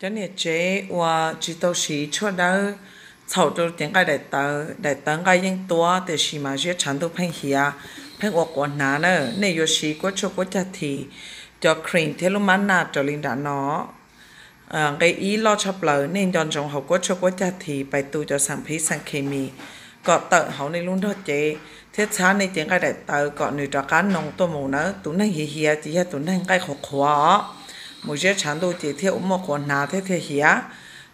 Cov niam tsev uas tsis tau siv tshuaj dawb txhaum rau cev nqaij daim tawv, daim tawv nqaij yeej tuab tiam sis mas ziab tshav ntuj pheej hiav, pheej ua quav hnav na. Nej yuav siv kuab tshuaj kuab cag this, cov cream thiab lub mab naj raws li nram no. Nqe ib loj tshaj plaws, nej nco ntsoov haus kuab tshuaj kuab cag this pais tu cov xeem phib xeem khes mis kom tawm hauv nej lub nrog cev thiab txhab nej cev nqaij daim tawv kom nws rov qab noo tuaj mus na. Tus neeg hiav hiav ces yog tus neeg nqaij qhuav qhuav os, mus ziab tshav ntuj ces thiaj ua muaj quav hnav thiab thiaj hiav.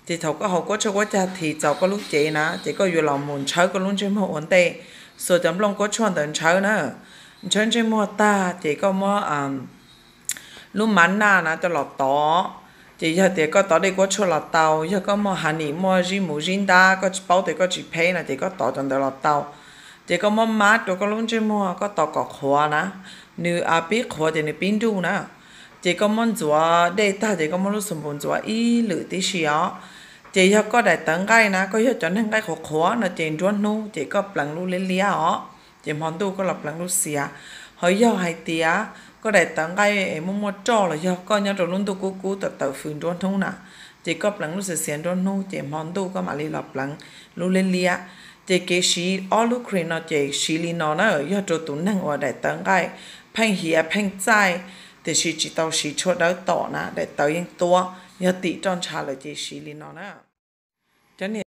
Ces thaum koj haus kuab tshuaj kuab cag this txaus koj lub cev na, ces koj yuav los mus ntshawb koj lub ntsej muag ua ntej, xuas cov nplooj kuab tshuaj ntawd ntshawb na. Ntshawb ntsej muag tag ces koj muab lub mab naj na coj los tov. Ces yog tias koj tov dej kuab tshuaj los tau, yog koj muaj honey muaj zib mus zib ntab koj tsis paub tias koj tsis pheb no ces koj tov cov ntawd los tau. Ces koj muab mab rau koj lub ntsej muag koj tos kom qhuav na, nws pib qhuav ces nws pib nruj na. Ces koj muab ntxuav dej tag ces koj muab lub xu npus ntxuav ib lwm tib si os. Ces yog koj daim tawv nqaij na, koj yog cov neeg nqaij qhuav qhuav no ces nruab hnub ces koj pleev lub liab liab os, ces hmo ntuj koj los pleev lub xiav. Ho yog hais tias koj daim tawv nqaij es muaj muaj roj los yog koj nyob rau lub ntuj kub kub tawm tawm fws nruab hnub na, ces koj pleev lub xiav xiav nruab hnub ces hmo ntuj koj mam li los pleev lub liab liab. Ces kev siv ob lub cream no ces siv li no na, yog rau tus neeg uas daim tawv nqaij pheej hiav pheej txaij tiam sis tsis tau siv tshuaj dawb tom na, daim tawv yeej tuab, yog tim roj ntsha lawm ces siv li no na. Cov niam